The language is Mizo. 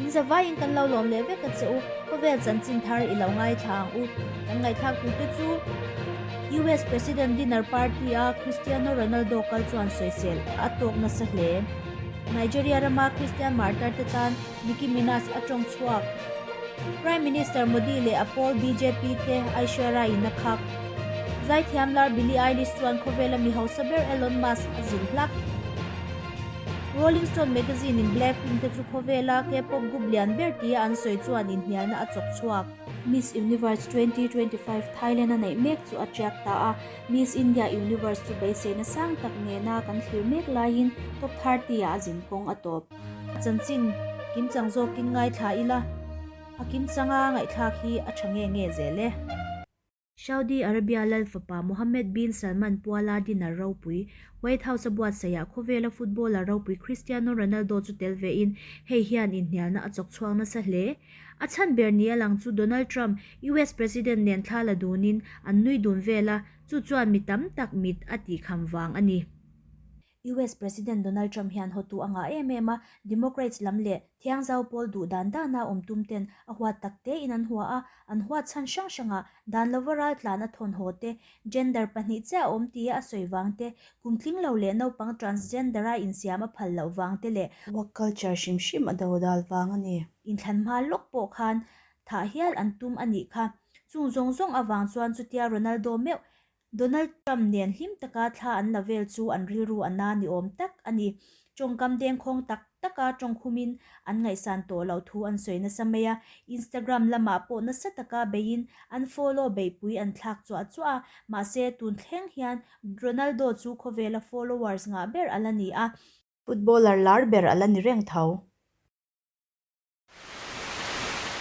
In zavaiin kan lo lawm leh vek a che u, khawvel chanchin thar i lo ngaithla ang u. Kan ngaihthlak turte chu US President dinner party a Cristiano Ronaldo kal chuan sawisel a tawk nasa hle. Nigeria rama Christian martyr te tan Nicki Minaj a tawng chhuak. Prime Minister Modi leh a pawl bjp te Aishwarya in a khak. Zaithiam lar Billie Eilish chuan khawvela mi hausa ber Elon Musk a zilh hlak. Rolling Stone magazine in Blackpink te chu khawvela K-pop group lian ber tia an sawi chuan inhnialna a chawk chhuak. Miss Universe 2025 Thailand a neih mek chu a tiak ta a, Miss India Universe chu beiseina sang tak nena kan thlir mek laiin top 30 ah a zin kawng a tawp. A chanchin kimchang zawkin ngaithla ila, a kimchanga ngaihthlak hi a tha nge nge zel e. Saudi Arabia lal fapa Mohammed bin Salman puala dinner ropui, White House a buatsaihah khawvela footballer ropui Cristiano Ronaldo chu tel vein hei hian inhnialna a chawk chhuak nasa hle. A chhan ber ni a lang chu Donald Trump, US President nen thla la dunin an nui dun vel a, chu chuan mi tam tak mit a tihkham vang a ni. US President Donald Trump hian hotu a ngah em em a, Democrats lam leh Thiangzau pawl duh dan dana awm tum ten a huat tak tein an hua a, an huat chhan hrang hrangah dan lova raltlan a thawn haw te, gender pahnih chiah a awm tia a sawi vang te, kum tling lo leh naupang transgender a insiam a phal loh vang te leh Woke culture hrim hrim a dodal vang a ni. Inthlan hma lawk pawh khan thah hial an tum a nih kha. Chung zawng zawng avang chuan chutia Ronaldo meuh Donald Trump nen hlim taka thla an la vel chu an rilru a na ni awm tak a ni. Tawngkam dengkhawng tak taka tawngkhumin an ngaihsan tawh loh thu an sawi nasa mai a, Instagram lamah pawh nasa taka beiin an follow beihpui an thlak chuah chuah a, mahse tun thleng hian Ronaldo chu khawvela followers ngah ber a la ni a. Footballer lar ber a la ni reng tho.